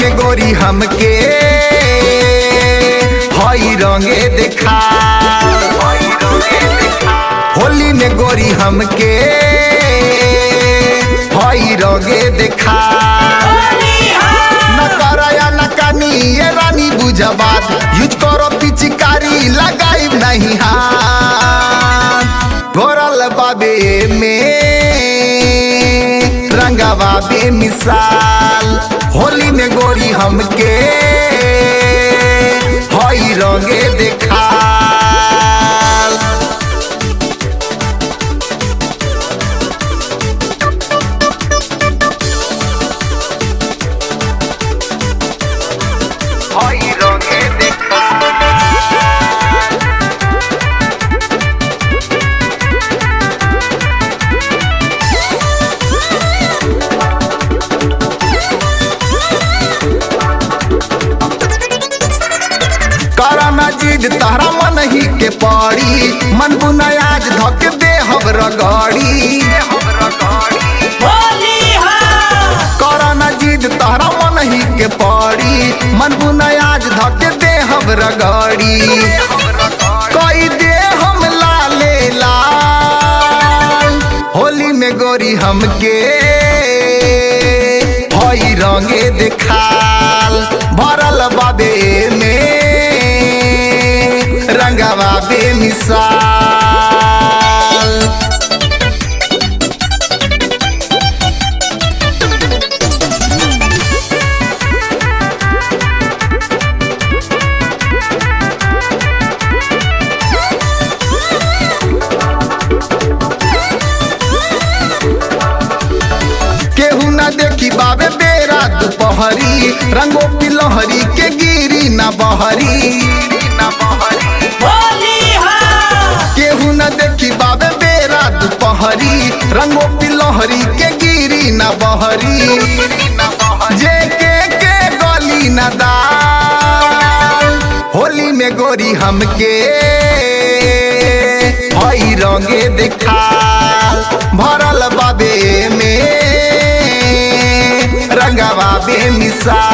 में गोरी हमके हई रंगे देखा। होली में गोरी हमके हई रंगे देखा। न करया न कानी ये रानी बुझबात, यूज करो पिचकारी लगाई नहीं हाथ। घोरल बाबे में रंगवा बेमिसाल, होली में गोरी हमके हई रंगे देखा। हई रंगे देखा। करना जिद तहरा मन ही के पड़ी, मन बुनायाज धक दे हम रगड़ी। करना जिद तहरा मन ही के पड़ी, मन बुनायाज धक दे हम रगड़ी। कोई दे हम लाले लाल, होली में गोरी हमके हई रंगे देखाल। भरल बाबे में रंगवा बेमिसाल। केहू ना देखी बाबे बेरा दुपहरी, रंगो पिलहरी के गिरी ना बहरी। केहू ना देखी बाबे बेरा दुपहरी, रंगो पिलहरी के गिरी ना बहरी। जे के गली ना दाल, होली में गोरी हमके हई रंगे देखा। भरल बाबे में रंगवा बेमिसाल।